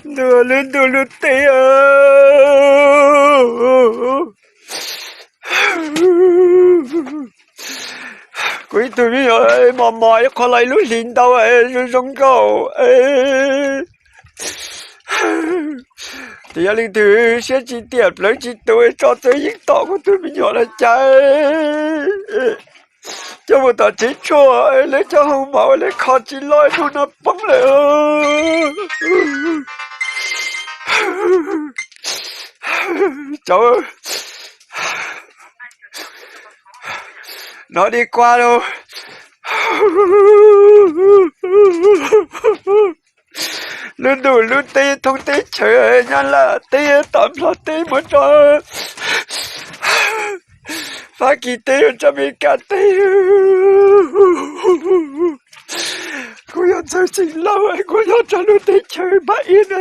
Ntuj, lub ntuj lub teb. Kuv ib tug me nyuam mos mos ib qho los ib lub hlis ntau zoo zoo nkauj. Ces yog leej twg siab tsis tiam plawv tsis tus tso txawj yeej tom kuv tus me nyuam los cas coj mus tom tsev tshuaj, lawv cov hoo maum lawv kho tsis los hnub no poob lawm. Cov no di qua lauj. Lub ntuj lub teb thoob teb chaws, Nyab Laj teb tom Nplog teb muab tso, Fab Kis teb, tso Amelikas teb. Kuv yog Ntxawg Txeem Lauj, kuv nyob rau lub teb chaws Npab Ib na,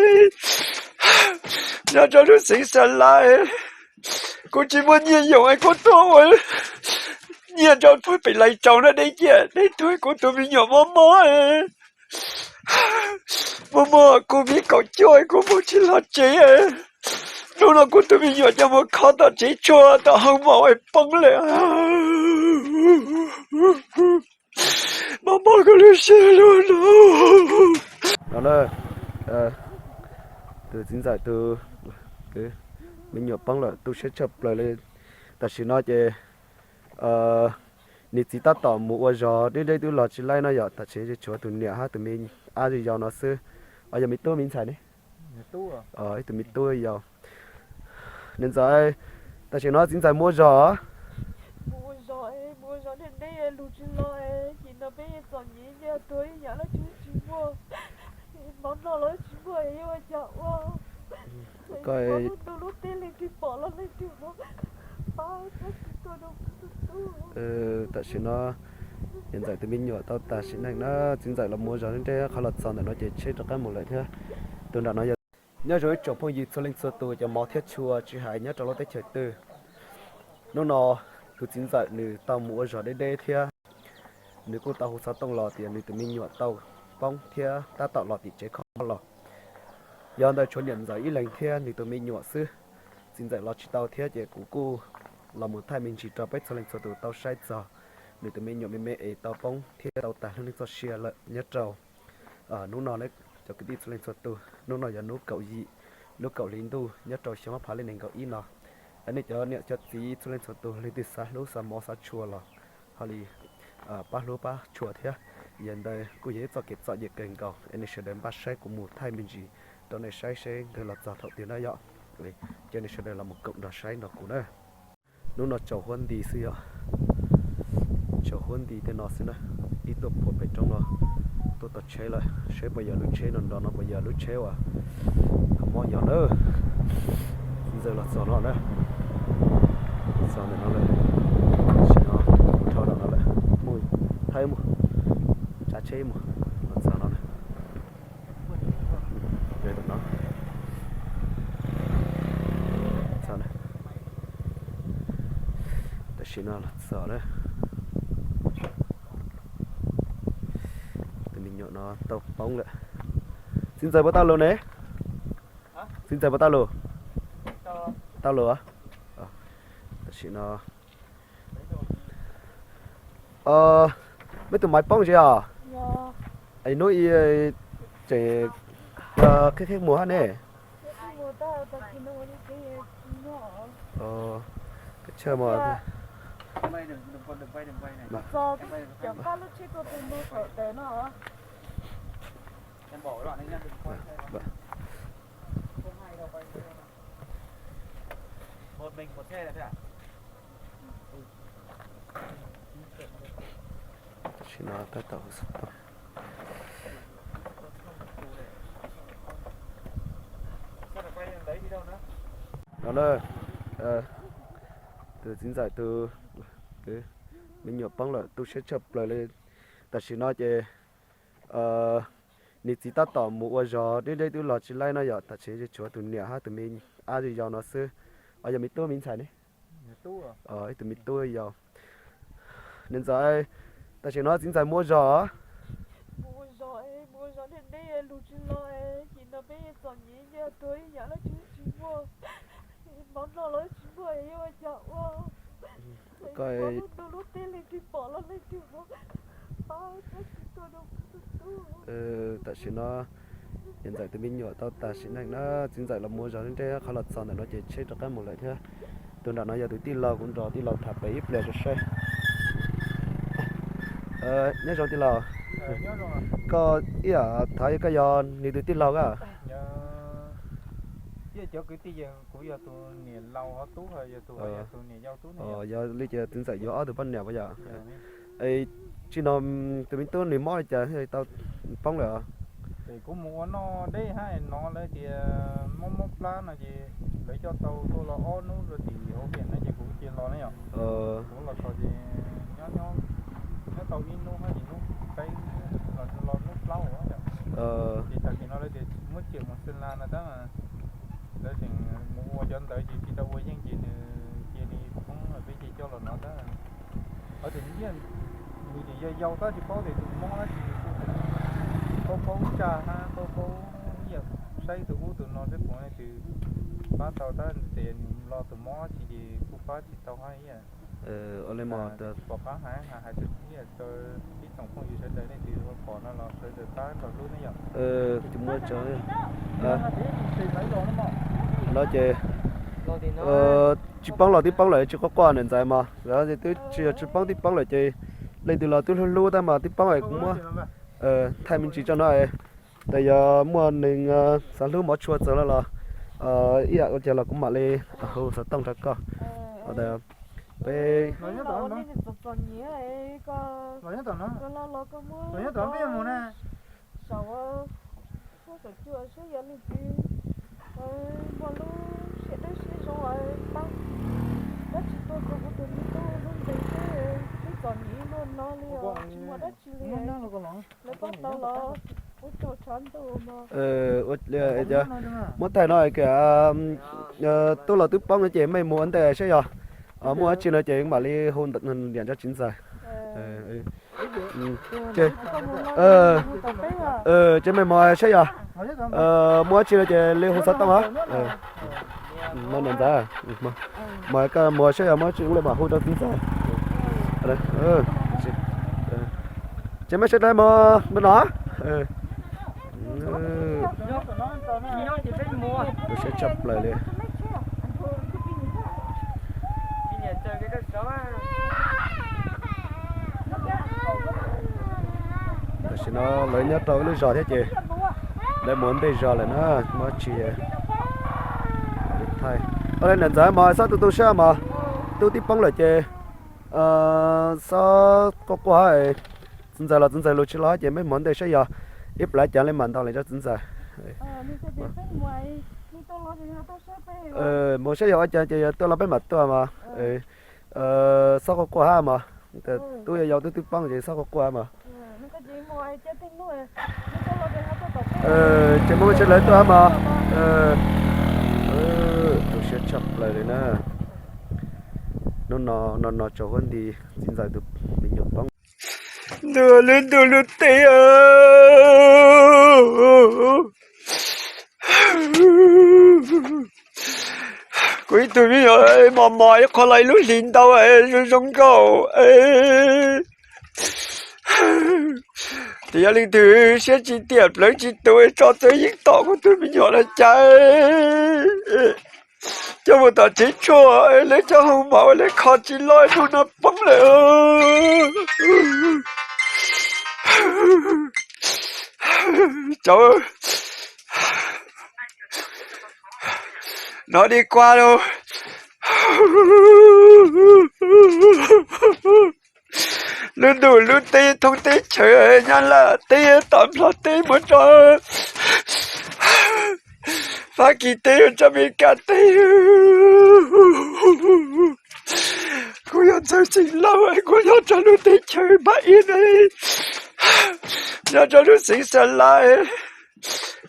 nyob rau lub xeev Xa Lais. Kuv tsis muaj nyiaj yoos es kuv tuaj ua nyiaj rau pem Lais Tsaus no, dej ciaj dej tuag, kuv tus me nyuam mob mob, mob mob, kuv viv kaum cuaj kuv mus tsis los tsev. Hnub no kuv tus me nyuam coj mus kho tom tsev tshuaj tom hoo maum es poob lawm. Mob mob kuv lub siab lug no. No na, tus txiv ntxawm tus me nyuam poob lawm, tu siab tshaj plaws li. Tam sim no ces nws txiv tab tom mus ua zog deb deb twb los tsis laib no yom, tam sim tshuav tus niam hab tus me ab yau no xwb. Yog me tub me ntxhais ne? Ib tug me tub yau. Niam ntxawm, tam sim no txiv ntxawm mus ua zog. Tam sim no niam ntxawm tus me nyuam tau tag sim neej na, txiv ntxawm los mus ua zog nreg qhov los txog ntawm no ces tsheb rov qab mus lawm thiab. Tus nram no yog nyob zoo ib tsoom phooj ywg txhua leej txhua tus cov mov thiab tshua tsis hais nyob rau lub teb chaws twg. Hnub no tus txiv ntxawm nws tau mus ua zog deb deb thiab nws kuj tau hu xov tooj los tias nws tus me nyuam tau poob thiab tab tom los tim tsev kho los. Yog ntawd tshuav niam ntxawm ib leeg thiab nws tus me nyuam xwb. Txiv ntxawm los tsis tau thiab ces kuv kuj los mus thaij me ntsis rau peb txhua leej txhua tus tau saib txog nws tus me nyuam me me es tau poob thiab tau tag lub neej txoj sia lawm nyob rau hnub no. Cov kwv tij txhua leej txhua tus, hnub no yog hnub kaum yim lub kaum hli ntuj nyob rau xyoo ob phav li nees nkaum ib no. Nej cov niam cov txiv txhua leej txhua tus leej twg xav hlub xav mov xav tshua los ho li pab hlub pab tshua thiab. Yog ntawd kuj yog ib txoj kev txom nyem kawg nkaus es nej sawv daws npaj saib kuv mus thaij me ntsis rau nej saib seb nkawd los txog thaum twg na yom. Ces nej sawv daws los mus koom nrog saib nrog kuv na. Hnub no tsaus huab nti xwb yom, tsaus huab nti tej no xwb na. Ib tuaj puag pem roob no tuaj tau tsheb lawm, saib puas yog lub tsheb no nrov no puas yog lub tsheb uas mob yog na. Txiv ntxawm los txog no na, txog ntawm no lawm, sim no mus rau ntawm no lawm, mus thaij mus, tsav tsheb mus, los txog no na. Tam sim no los txog na, tus me nyuam no tau poob lawm. Txiv ntxawm puas tau lus ne? Txiv ntxawm puas tau lus? Tau lus. Tam sim no meb tus maiv poob ntsis os? Es hnub i tseem qhib qhib mus hab ne? Kav tsij mas. Tam sim no tab tom no na, tus txiv ntxawm tus me nyuam poob lawm tu siab tshaj plaws li. Tam sim no ces nws txiv tab tom mus ua zog deb deb twb los tsis laib no yom, tam sim tshuav tus niam hab tus me ab yau no xwb. Yog me tub me ntxhais ne? Ib tug me tub yau. Niam ntxawm, tam sim no txiv ntxawm mus ua zog. Nyiaj tuag ib yam los tsis tsis muaj, mov noj los tsis muaj, yuav ua cas ua? Koj lub ntuj lub teb leej twg pom los leej twg pab tsis tuaj rau kuv tus tub. Tam sim no niam ntxawm tus me nyuam tau tas sim neej na, txiv ntxawm los mus zog nreg qhov los txog ntawm no ces tsheb rov qab mus lawm thiab. Tus nram no yog tus tij laug, kuv nrog tij laug tham pem ib pliag rau saib. Nyob zoo tij laug, koj ib yam thov koj yog nws tus tij laug a? Kuv yog tus niam laus hov tub, yog tus niam yau tub. Yog li ces txiv ntxawm yuav ob tug poj niam puas yog? Tsis no tus me tub nws mob li cas tau poob lawm? Ces kuv mus ua noj deb hab no lawv tias mob mob plab no ces lawv coj tau tuaj los ob hnub rau tim hauv tiam no ces kuv cia los ne yom. Kuv los txog ces nyob nyob tau ib hnub hab ces hnub peb los hnub plaub yom. Ces tam sim no lawv tias muab tsiam mus xeeb las no tab, lawv tseem mus ua cov ntawd ces tsis tau ua yeej ces nws cia li poob, peb cia coj los no tab. Ho tias nws tias yog yau tab tsis paub tias tus mob dab tsi, paub paub tsaj hab paub paub ib yam saib tus ub tus no saib puas leej twg pab tau tab, tias nws los tus mob dab tsi ces kuj pab tsis tau hab ib yam. Ua li mas pom qab hais hais ib yam rau ib tsoom phooj ywg sawv daws leej twg pom no los sawv daws pab nrog hlub ne yom. Tus muaj tsav no ces tsis poob los twb poob lawm, tsis quaj quaj niam ntxawm mas, twb tsis yog tsis poob twb poob lawm ces leej twg los twb hlub hlub tab mas twb poob kuv muab thaij me ntsis tso no. Tes yog muaj neeg xav hlub mov tshua txawg los los ib yam ua cas los kuv mam li hu xov tooj rau koj. Peb muaj lub siab dawb siab zoo pab dab tsi tuaj rau kuv tus me tub lub npe seb twb txom nyem ib luaj no li os, tsis muaj dab tsi li. Lawv pab tau los ua tsaug tshav ntuj no. Muab thaij no, tub los twb poob no ces mej mus ua ntej saib yog muaj dab tsi no ces mam li hu niam nrog txiv ntxawm. Ces mej mus saib yog muaj dab tsi no ces li hu xov tooj os. Niam ntxawm, mas koj mus saib yog muaj dab tsi mam hu rau txiv ntxawm. Ces mej saib dlai mog npaj no. Tu siab tshaj plaws li. Tam sim no lawv nyob rau ib lub zos thiab ces lawv mus ntej zos lawm na, muab tsis thaij. Niam ntxawm mas xob tu tu siab mas, tub twb poob lawm ces xob quaj quaj. Txiv ntxawm los txiv ntxawm lus tsis los ces mej mus ntej saib yog ib plab cas li mam ntaus li rau txiv ntxawm. Mus saib yog ua cas ces yog tuaj los peb mam tuaj mas. Xob quaj quaj hab mas, tub yau yau tub twb poob ces xob quaj quaj hab mas. Ces muaj sawv daws tuaj hab mas. Tu siab tshaj plaws li na. Hnub no no no tsaus huab nti, txiv ntxawm tus me nyuam poob. Ntuj lub ntuj lub teb, kuv ib tug me nyuam mos mos ib qho los ib lub hlis ntau zoo zoo nkauj. Ces yog leej twg siab tsis tiam plawv tsis tus tso txawj yeej tom kuv tus me nyuam los cas. Coj mus tom tsev tshuaj, lawv coj hu mov ua lawv kho tsis loj, hnub no poob lawm. Cov no di kua lauj. Lub ntuj lub teb thoob teb chaws, Nyab Laj teb, tom Nplog teb, muab tso Fab Kis teb, tso Amelikas teb. Kuv yog Ntxawg Xeem Lauj, kuv nyob rau lub teb chaws Npab Ib ne, nyob rau lub xeev Xa Lais.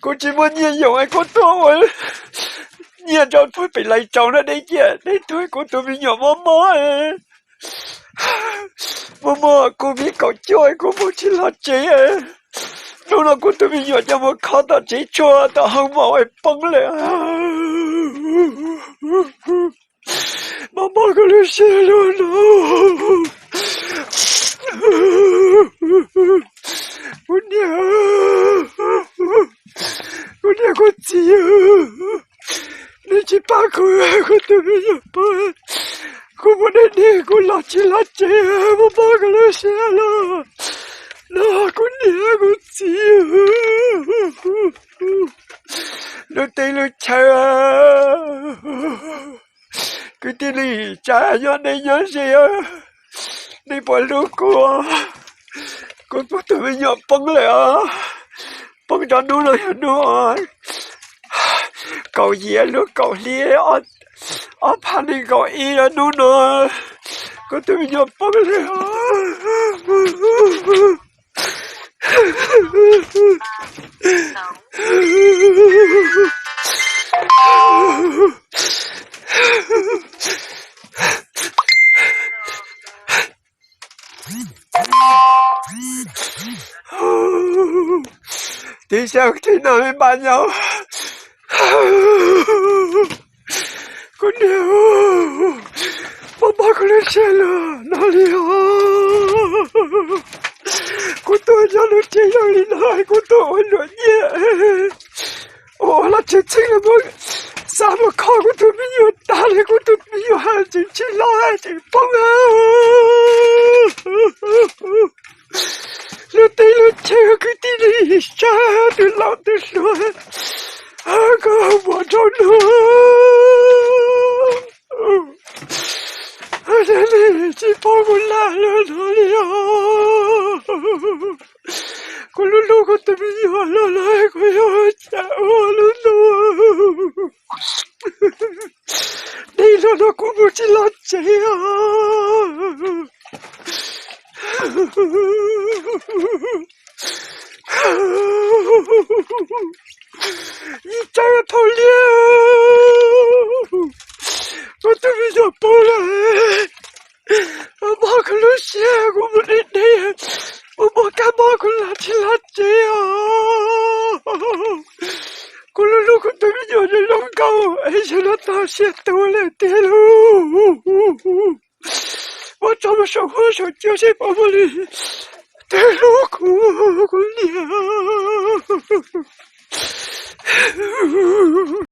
Kuv tsis muaj nyiaj yoos es kuv tuaj ua nyiaj rau pem Lais Tsaus no, deb ciaj deb tuag, kuv tus me nyuam mob mob. Muaj muaj kuv vib kaum cuaj kuv mus tsis los tsev. Hnub no kuv tus me nyuam coj mus kho tom tsev tshuaj tom hoob mom es poob lawm. Mob mob kuv lub siab luaj no. Kuv niam, kuv niam kuv txiv, nej tsis pab kuv, kuv tus me nyuam poob. Kuv mus deb deb kuv los tsis los tsev, mob mob kuv lub siab luaj no kuv niam kuv txiv. Lub teb lub chaw, kwv tij neej tsa nyob deb nyob ze, nej puas hlub kuv? Kuv tus me nyuam poob lawm os. Poob rau hnub no yog hnub kaum yim lub kaum hli ob phav nees nkaum ib, hnub no kuv tus me nyuam poob lawm. Tib xyoo tib no me npaj nyob, kuv niam, mob mob kuv lub siab luaj no li os. Kuv tuaj nyob lub tsev zoo li no, kuv tuaj ua luam nyiaj ua los tshwm txheej los muab xa mus kho kuv tus me nyuam tag li, kuv tus me nyuam haj tseem tsis los haj tseem poob. Lub teb lub chaw kwv tij neej tsa, tus laus tus hluas, koj muam rau no, tsis paub kuv lam luag no li os. Kuv hlub hlub kuv tus me nyuam los lawm, kuv yuav ua cas ua lub no. Dej los no kuv mus tsis los tsev os. Ib tsab thaum liaj, kuv tus me nyuam poob lawm. Mob kuv lub siab, kuv mus deb deb, mus mus kab mob kuv lam tsis los tsev os. Kuv hlub hlub kuv tus me nyuam zoo zoo nkauj es yog no tag sia tu lawm tiag lauj. Muab tso mus saum huab saum cua seb puas muaj leej twg hlub kuv, kuv niam.